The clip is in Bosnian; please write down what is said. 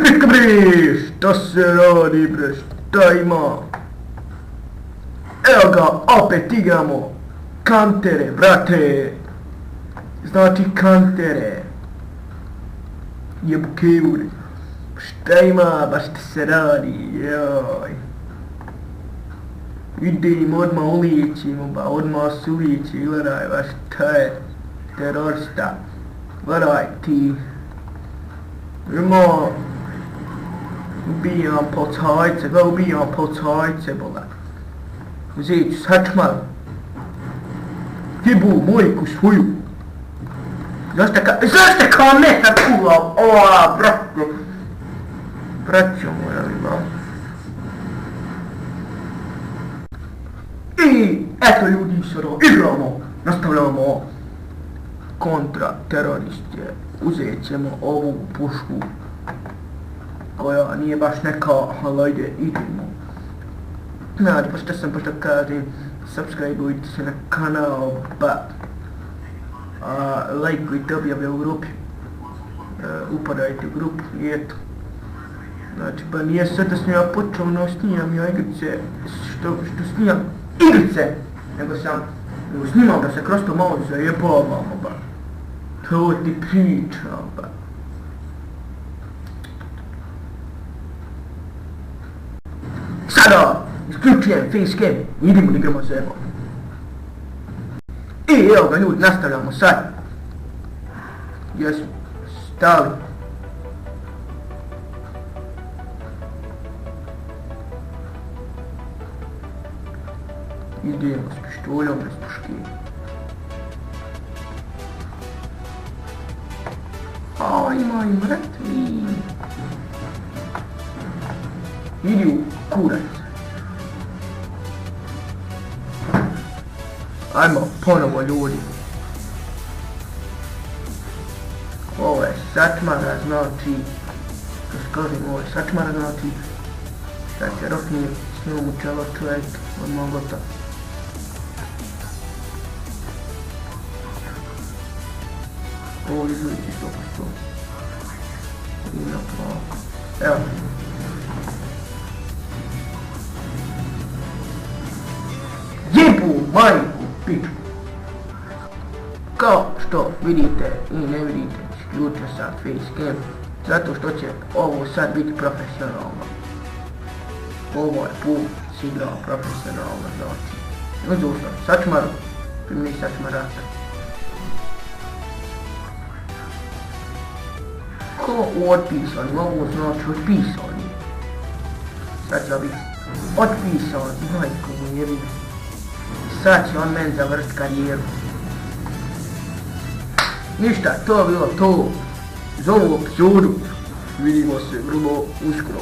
Bitka bre, šta se radi bre, šta ima? Evo ga, opet igramo kantere, brate. Znači kantere. Jebukeur. Šta ima, baš šta se radi, joj. Idemo odmah uličimo, ba odmah se uliči, gledaj, baš šta je terorista. Gledaj ti. Ima ubijam policajce, ga ubijam policajce, bola. Uzet ću sačmar. Jebu mojku svoju. Zašto kao metar kula, ova, brate. Braćo moja, ima. I eto ljudi, sada igramo, nastavljamo kontra teroriste. Uzet ćemo ovu pušku koja nije baš neka, ali ajde, idemo. Znači, pošto kažem, subscribe.hvala se na kanal, ba lajkujte objave u grupi, upadajte u grupu i eto. Znači, pa nije sad da sam ja počeo no snimam ja igrice, što snimam igrice, nego sam snimao da se kroz to malo zajebavamo, ba. To ti pričam, ba. Sada isključujem facecam i idemo da igramo zebo. I evo ga ljudi, nastavljamo sad. Jesmo stali. Idemo s pištoljom bez puške. Ajmo i mrtvi. Idi u kurac. Ajmo ponovo ljudi. Ovo je sačmara, znači, što kažem, ovo je sačmara, znači, da će roknije s njom u čelo čovjek, odmah gotov. Ovo izgleda 100%. I na plako. Evo. Jebu majku pičku. Kao što vidite i ne vidite, isključio sam facecam, zato što će ovo sad biti profesionalno. Ovo je put si igrao profesionalno, znači. Uzeo sam sačmaru, primili sačmarata. Ko u otpisani, ovo znači otpisani. Sad će biti otpisani, majko mu jebina. Sad će on meni završiti karijeru. Ništa, to je bilo to za ovu epizodu. Vidimo se vrlo uskoro.